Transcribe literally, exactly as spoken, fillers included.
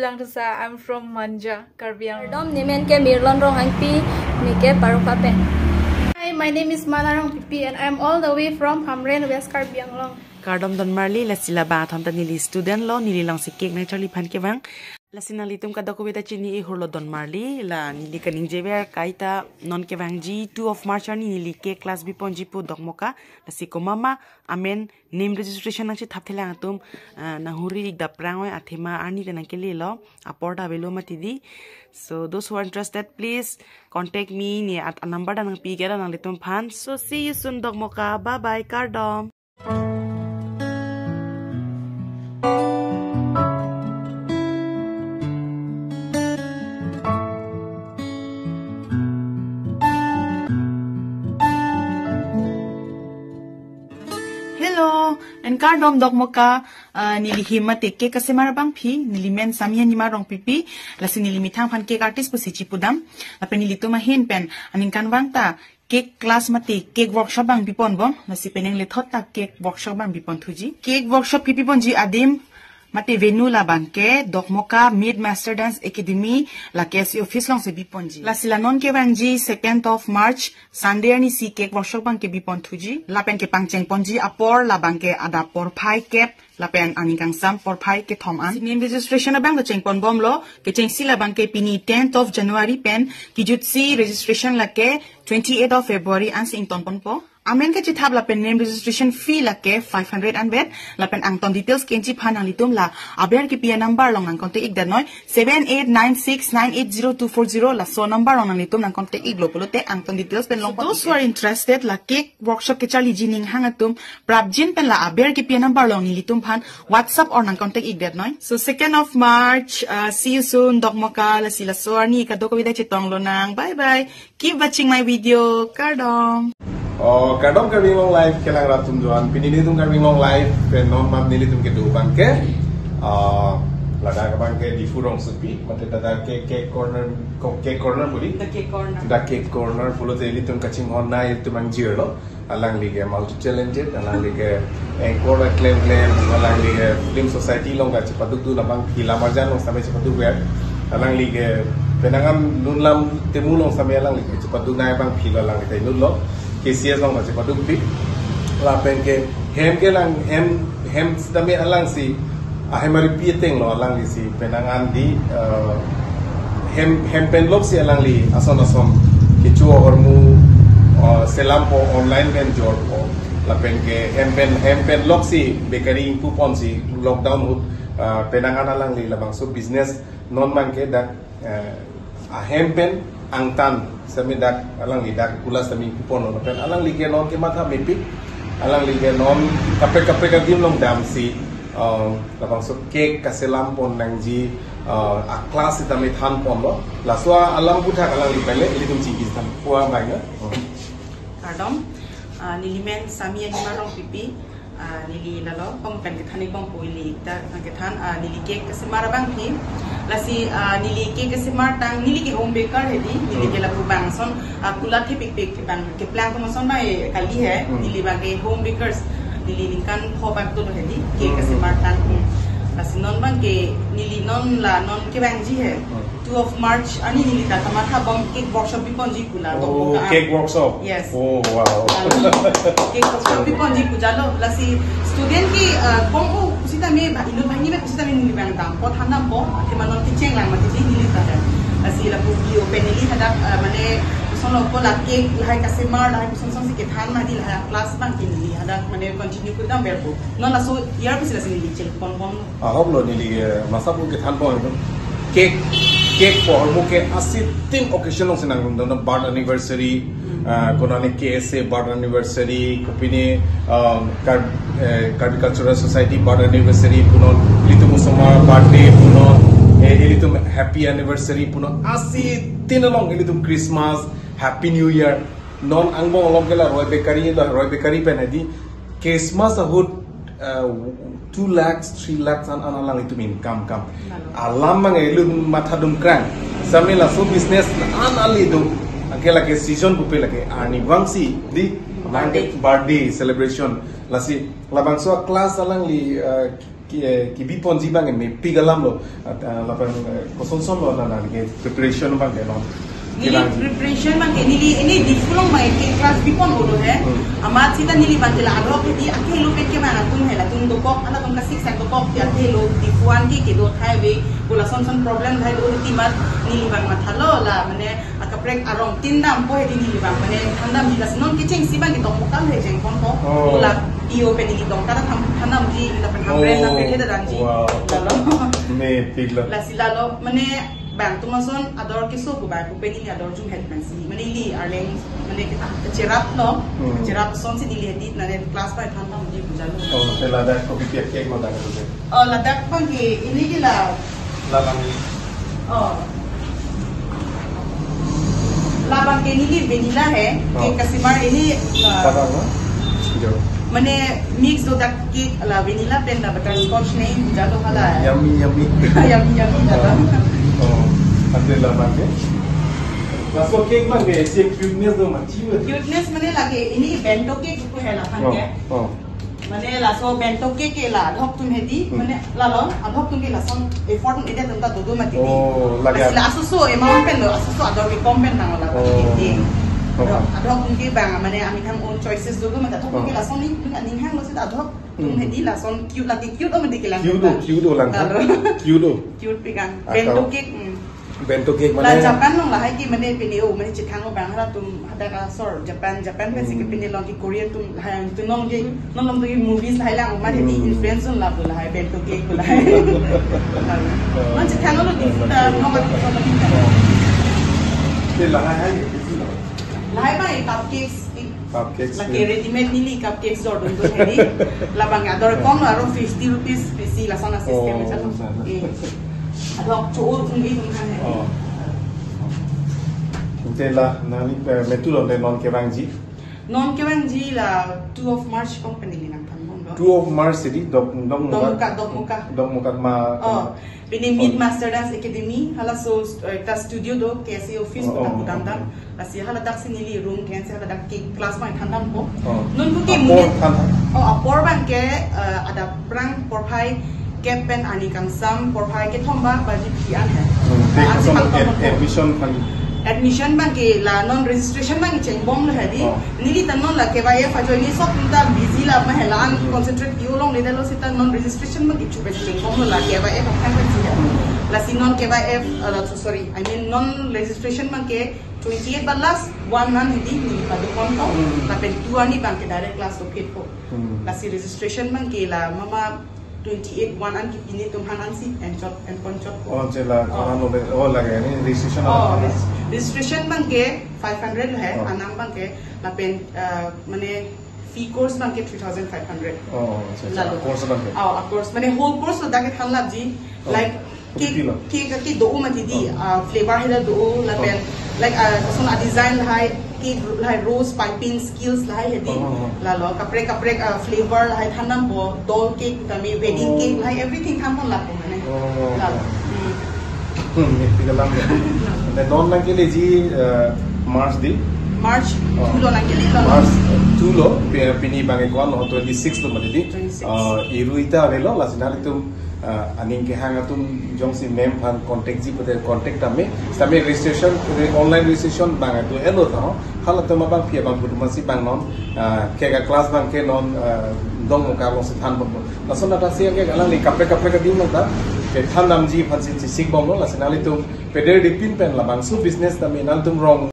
Dang Thusa, I'm from Manja, Karbi Anglong. Kardom, nemen ke Mirlon Ronghangpi, ne ke Parokpha pen. Hi, my name is Mana Rongpipi and I'm all the way from Hamren, West Karbi Anglong. Kardom donmarli, lasi labang athon ta neli student lo, neli alongsi cake nangcharli aphan kevang. Lasi nanglitum kadokave ta chini-i hurlo donmarli, la neli kaningjever kaita non kevangji two of March arni neli cake class biponji pu Dokmoka, lasi komat ma amen name registration nangchethap thelang atum, ah, nanghuri-ik dapprang oi, athema arni ta nangkelelo, apor ta avelo mati di. So those who are interested, please contact me, ne at number ta nangpi kera nanglitum aphan. So see you soon Dokmoka, bye bye, kardom. Hello, and kardom Dokmoka, ah, neli hem mate cake kasemar abangpi, neli men Samia Nima Rongpipi, lasi neli methang aphan cake artist pusi chipudam, lapen nelitum ahin pen aningkanvang ta cake class mate cake workshop abang biponbom, lasi penang lethot ta cake workshop abang biponthuji. Cake workshop kebiponji adim mate venue labang ke Dokmoka Meet Master Dance Academy, la K S A office alongsi biponji. Lasi la non kevangji second of March, Sunday arnisi cake workshop abang kebiponthuji. Lapen kepangchengponji apor labang ke adap porphai kep, lapen aningkangsam porphai kethom an. Name registration abang kechengponbomlo, kechengsi labang ke pini tenth of January pen, kejutsi registration lake twenty-eighth of February ansi ingtonponpo. Amen kachethap lapen name registration fee lake five hundred anvet, lapen angton details ke-enji aphan nanglitum la aber kepi anumber along nang contact ik det noi, seven eight nine six nine eight zero two four zero, laso number along nanglitum nang contact iklo pulote angton details pen long. So those who are interested, la cake workshop kecharliji ning hang atum, prapjin pen la aber kepi anumber along nelitum aphan WhatsApp or nang contact ik det noi. So second of March, uh, see you soon, Dokmoka, lasi laso arni kadokave ta chetong lonang. Bye bye. Keep watching my video. Kardom. Oh, kardom Karbi Anglong Live kelang rat atum doan. Pini nelitum Karbi Anglong Live pen non mat nelitum kedo abang ke, ah, ladak abang ke Diphu Rongsopi, mate ladak ke cake corner, ko cake corner buli. The cake corner. The cake corner pulote nelitum kachinghon nai atum angjirlo. Alangli ke multi talented, alangli ke anchor klemklem, alangli ke film society along kachepadukdun abangpi, lamarjan along sitame chepadukver. Alangli ke penang an lun lam temu along sitame alangli ke chepaduk nai abangpi lo, alangli ta inutlo. K C S along kachepadukpi. Lapen ke hem kelang, hem, hem sitame alangsi ahem aripi atenglo, alanglisi penang an di, eh, hem, hem pen loksi alangli ason ason kecho ahormu, eh, selampo, online pen jorpo. Lapen ke hem pen, hem pen loksi bakery ingpuponsi lockdown ahut, eh, penang an alangli labangso business non abang ke dak, eh, ahem pen angtan sitame dak alangli dak kula sitame ingpuponlo, lapen alangli ke non kematha mepik, alangli ke non kaprek kaprek adim along damsi, eh, labangso cake kaselampon nangji, eh, a class sitame thanponlo. Laso alam aphuthak alangli pele ilitum chingki thanpo abang ya. Kardom, ah, neli men Samia Nima Rongpipi, ah, neli lalo pong pen kethan ik bang po ili ta kethan, ah, neli cake kesemar abangpi. Lasi, ah, neli cake kesemar tang, neli ke home baker hedi, neli ke lapu bangson, ah, kulat thepikpik bang keplang komason bai kali he, Hmm. neli bang ke home bakers. Neli ningkan pho bak dolo hedi, cake Hmm. kesemar tang. Hmm. Lasi non abang ke neli non la non kevangji he. Hmm. Two of March arni neli ta kamatha bom cake workshop biponji pu la. Oh, Dokmoka. Cake workshop. Yes. Oh, wow. Lalu cake workshop biponji pu jalo, lasi student ke, uh, kong o pusitame ba inut banghini ba pusitame neli bang dampo than dampo, athema non kecheng lang mati neli ta. Lasi lapu video pen neli hadak, uh, mane kosonlo ko la cake lahai kasemar lahai koson sonsi kethan mati, lahai class abang ke neli hadak mane continue kudam berpo. Non laso year pusi lasi neli chengponbom. Ahok lo neli ke masa pu kethanpon. Cake, cake pu ahormu ke asitin occasion alongsi nangdun, birth anniversary, Hmm. ah, konane K S A birth anniversary, kopine, um, Kar-, eh, Karbi Cultural Society birth anniversary punon, ilitum osomar birthday punon, eh, ilitum happy anniversary punon, asitin along ilitum Christmas, Happy New Year. Non angbong along ke la Roy Bakery, la Roy Bakery pen hedi Christmas ahut, uh, two lakhs, three lakhs an, an alanglitum income kam. Lalu. Alam mang ilitum mathadun krang. Sitame laso business an alidung. Anke lake season pupe lake arnivang si di Birthday. Anke birthday celebration. Lasi labangso class alangli, uh, Eh, kebi ponji abang mepik alam lo, at, ah, lapen, eh, kosonson lo nana ke preparation abang ke lo. Neli kelang ji. Preparation abang ke neli ini Diphu along abang ke class bipon bodo he. Hmm. Amat seta neli abang ke la adrok di akhelo pen ke mana tum he latum dokok, halatum kasik sang dokok, ya akhelo Diphu an ke kedo thai ave, bola sonson problem thai do di amat neli abang mathalo la mane akaprek arong tin dampo he di neli abang mane thandamji, lasi non kechengsi abang di tong mukam he jeng pon ko. Oh. Bola P O pen neli tong kada tham thandamji, lapen hamren, oh, lapen he dadanji. Wow. Lalo. Mepik lo. Lasi lalo, mane bang atum ason ador keso pu bang pu pen neli ador jum het pensi. Mane neli arleng, mane kita cherap lo. Hmm. Cherap asonsi neli hedi, mane class abang thandamji pu jalo. Oh, te ladak kopi piak cake lo dak tu. Oh, ladak abang ke ini ke la. Labang ke. Oh. Labang ke neli vanilla he. Oh. Cake kasimar ini, uh, Labang, no? Jo. Mane mix do dak cake la vanilla pen la butterscotch ne jalo hala. Yummy, yummy. Yummy, yummy jalo. Oh. Ante labang ke. Laso cake abang ke si cuteness do mati. Cuteness mane lake ini bento cake pu he la abang ke. Oh. Oh. Mane laso bento cake ke la adhok atum hedi, hmm, mane lalo adhok atum ke lason effort un ede atum ta dodo mati. Oh, lake. Lasi la asoso amount pen lo, asoso ador ke kom pen nang la. Oh. Hedi. Oh. Adhok, adhok atum ke abang mane ami tham own choices dodo mati, adhok atum ke, oh, lason ning, ning hang lo seta adhok atum, hmm, hedi lason cute lake cute o mati kelang. Cute o, cute o lang. Lalo. Cute o. Cute pi kan. Akau. Bento cake, hmm. Bento cake la mane Japan along lahai ke mane pine o mane chethang o bang halatum hadak asor Japan, Japan pensi, hmm, ke pine along ke Korea atum lahai atum along ke, hmm, non along ke movies lahai lang mane di, hmm, influence un lapu lahai bento cake pu lahai. Oh. Non chethang lo di ta non atum along ke. Ke lahai hai ke si lo. Lahai abang cupcakes. Cupcakes, lake, eh, readymade neli cupcakes jor dun dun hedi. Labang ador kom lo aro fifty rupees pisi lason a system. Oh, jalo. Sana. Eh. Adok cho tung i tung kan he. Oh. Ante la nani, eh, metu lo de non kevangji. Non kevangji la two of March company li nangthan bom lo. Two of March hedi Dok, Dokmoka. Dokmoka, Dokmoka. Dokmoka ma. Oh. Pine Meet Master Dance Academy, halaso, eh, ta studio do, K S A office, oh, ta, oh, pudam dam. Oh. Lasi haladak si neli room ke-ensi haladak ke class abang thandampo. Oh. Non pu ke apor mungkin than. Oh, apor abang ke, eh, adap prang porphai kep pen arni kangsam porphai kethom ba baji pi an he. Hmm, te ah, kangsam si ad-, pangthom ad-, admission kan. Admission abang ke la non registration abang cheng bom lo hedi. Oh. Neli ta non la K Y F ajoine sop ta busy la ma he la an, hmm, concentrate pi-o longle detlo seta non registration abang ke chupe cheng bom lo la K Y F aphan kan si he. Hmm. Lasi non K Y F, eh, la, sorry, I mean non registration abang ke twenty-eight ba last one month hedi neli pado pon to. Hmm. Lapen two arni abang ke direct class to phit po. Hmm. Lasi registration abang ke la mama twenty-eight one an ke pine atum aphan ansi enchot, enponchot po. Oh, chela, oh, karan lo be, oh, lake, ini registration, oh, apa? Regis-, registration abang ke five hundred he, oh, anam abang ke, lapen, eh, mane fee course abang ke three thousand five hundred. Oh, acha, acha. Lalo. Course abang ke? Oh, a course, mane whole course lo dak ke than lapji, oh, like, cake, kopi lo? Cake ke do mati di, oh, ah, flavor hela do, lapen, oh, like, ah, son a design lahai, cake lahai rose piping skills lahai hedi. Oh, oh, oh. Lalo kaprek kaprek, ah, flavor lahai thandampo, doll cake tame wedding, oh, cake lahai everything than pon lapu mane. Oh, oh, oh. Lalo. Hmm. Hmm, mepik alam ya. Ante non nangkeleji, eh, March di? March, oh, two lo nangkele lo. March, eh, two lo, pi-, pini abang ke ko-an lo, twenty-six lo mati di. Twenty-six. Eh, irui ta avelo, lasi nanglitum, eh, aning kehang atum jongsi ma'am aphan contact ji pute contact tame, tame registration, re-, online registration abang atu elo tha ho. Halatum abangpi abang pu atum si abang non, ah, cake a class abang ke non, ah, Dokmoka alongsi than bom. Lason adak si ke alangli kaprek kaprek adim lo ta. Ke thandamji aphan si chesik bomlo, lasi nanglitum peder dipin pen labangso business tame nanglitum rong